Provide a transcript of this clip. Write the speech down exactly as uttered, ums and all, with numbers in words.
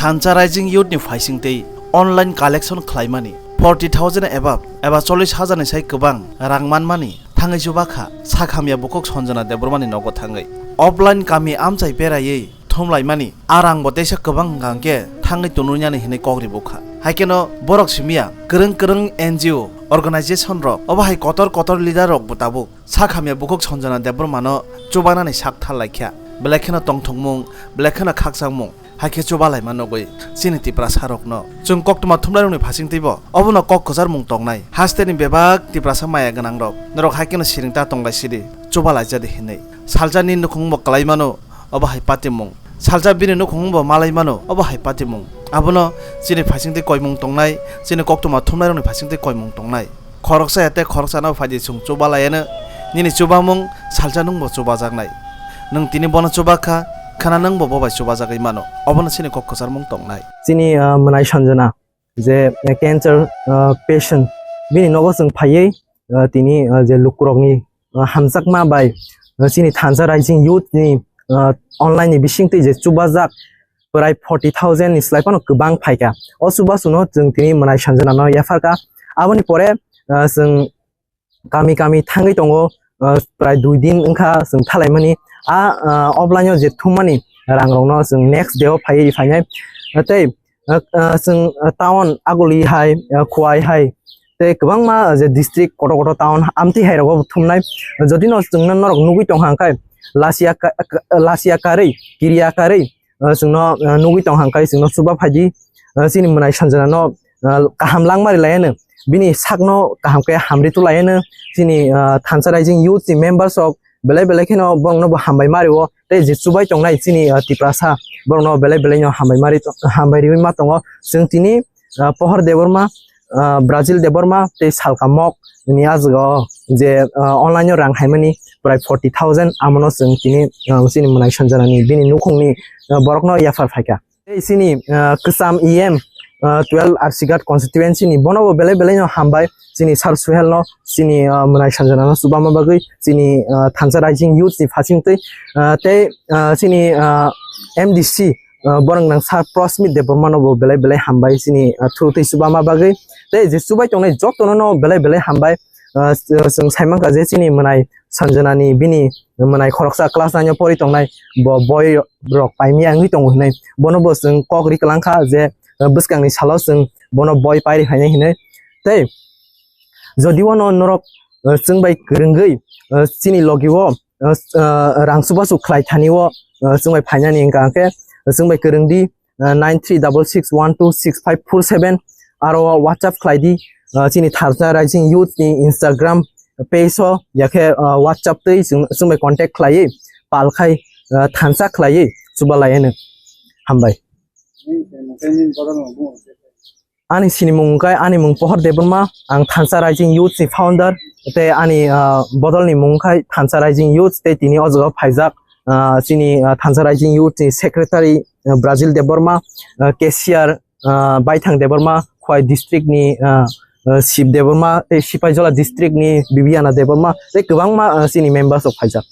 Thansa Rising Youth ni phaisingtwi online collection khlaimani forty thousand above eba chollish hajar ni sai kwbang rang manmani thangwi chuba kha sak hamya bukhuk Sanjana Debbarma ni nogo thangwi. Offline kami amchai beraiwi thumlaimani a rang bo teisa kwbang hwnkha hwnkhe thangwi tununani hinwi kok ribu kha. Haikheno borok simiya kwrwng kwrwng N G O organization rok obo hai kotor kotor leader rok bo tabuk sak hamya bukhuk Sanjana Debbarma no chubanani sak thar laikha. Belai kheno tongthokmung, belai kheno khakchangmung, hai khe chubalaima nugwi chini Tiprasa rokno. Chwng koktwma thumnairokni phasingtwibo obono kok kwcharmung tongnai. Hasteni bebak Tiprasa maya gwnangrok, norok hai kheno siring ta tonglai sidi, chubalaijadi hinwi. Salsa ni nukhungbo kwlai mano, obo hai patimung. Salsa bini nukhungbo malai mano, obo hai patimung. Abono chini phasingtwi koimung tongnai, chini koktwma thumnairokni phasingtwi koimung tongnai. Khoroksa ya tei khoroksano phaidi chwng chuba laiano, nini chubamung salsa nwngbo chubajaknai. Nwng tini bono chuba kha, khana nwngbo bo bai chubajagwi mano. Obono chini kok kwcharmung tongnai. Chini, ah, mwnai Sanjana je, eh, cancer, ah, patient, bini nogo chwng phaiwi, ah, tini, ah, je lukurokni, ah, hamjakma bai, ah, chini Thansa Rising Youth ni, ah, online ni bisingtwi je chubajak, prai forty thousand ni slai phano kwbang phaikha. O chubachuno chwng tini mwnai Sanjana no yapharkha. Aboni pore, ah, chwng kami kami thangwi tongo, ah, prai dui din wngkha chwng thalaimani. A, ah, offline o je thummani rang rokno chwng next day o phaiwi phainai. Tei, ah, ah, chwng, ah, town Aguli hai, ah, Khowai hai, tei kwbangma je district kotor kotor town amtwi hai rogo thumnai. Jodi no chwngno norok nugwi tongkha hwnkhe lachiya ka-, ka-, lachiya karwi, kiriya karwi, ah, chwngno, ah, nugwi tong hangkai chwngno chuba phaidi, ah, chini mwnai Sanjana no, ah, kaham langmari laiano, bini sakno kaham khe hamri tu laiano, chini, ah, Thansa Rising Youth ni members rok belai belai kheno borokno bo hambai mario, tei je chubai tongnai chini, ah, Tiprasa borokno belai belai no hambai mari, hambai riwi ma tongo. Chwng tini, ah, Pohor Debbarma, ah, Brazil Debbarma tei Salka Mok ni ajwk o je, ah, online o rang haimani prai forty thousand, amono chwng tini, ah, chini mwnai Sanjana ni bini nukhungni, ah, borokno yaphar phaikha. Tei chini, ah, kwcham E M, ah, twelve Arsigat constituency ni bono bo belai belai no hambai chini Sir Suhel no, chini, ah, mwnai Sanjana no chubama bagwi chini, ah, Thansa Rising Youth ni phasingtwi, ah, tei, ah, chini, ah, M D C, ah, borok nang Sir Prosmit Debbarma no bo belai belai hambai chini, ah, thurutwi chubama bagwi. Tei je chubai tongnai jotono no belai belai hambai. Ah, chwng saimankha je chini mwnai Sanjana ni bini mwnai khoroksa class nine o pori tongnai, bo boi rok paimya wngwi tongo hinwi. Bono bo chwng kok ri kwlangkha je, ah, bwskangni salo chwng bono boi pairi phainai hinwi. Tei jodi o no norok, ah, chwng bai kwrwngwi, ah, chini logi o, ah, ah, rang chubachu khlai thani o, ah, chwng bai phainani wngkha hwnkhe chwng bai kwrwng di, ah, nine three double six one two six five four seven, aro WhatsApp khlai di, ah, chini Thansa Rising Youth ni Instagram page o, yakhe, ah, WhatsApp twi chwng, chwng bai contact khlaiwi pal khai, ah, thansa khlaiwi chuba laiano. Hambai. Ani sinimung wngkha, ani mung Pohor Debbarma, ang Thansa Rising Youth ni founder, tei ani, ah, bodol ni mung wngkha Thansa Rising Youth, tei tini o jaga o phaijak, ah, chini, ah, Thansa Rising Youth ni secretary, ah, Brazil Debbarma, ah, cashier, ah, Baithang Debbarma, Khowai district ni, ah, ah, Shiv Debbarma, tei Sipaijola district ni Bibiana Debbarma, tei kwbangma, ah, chini members rok phaijak.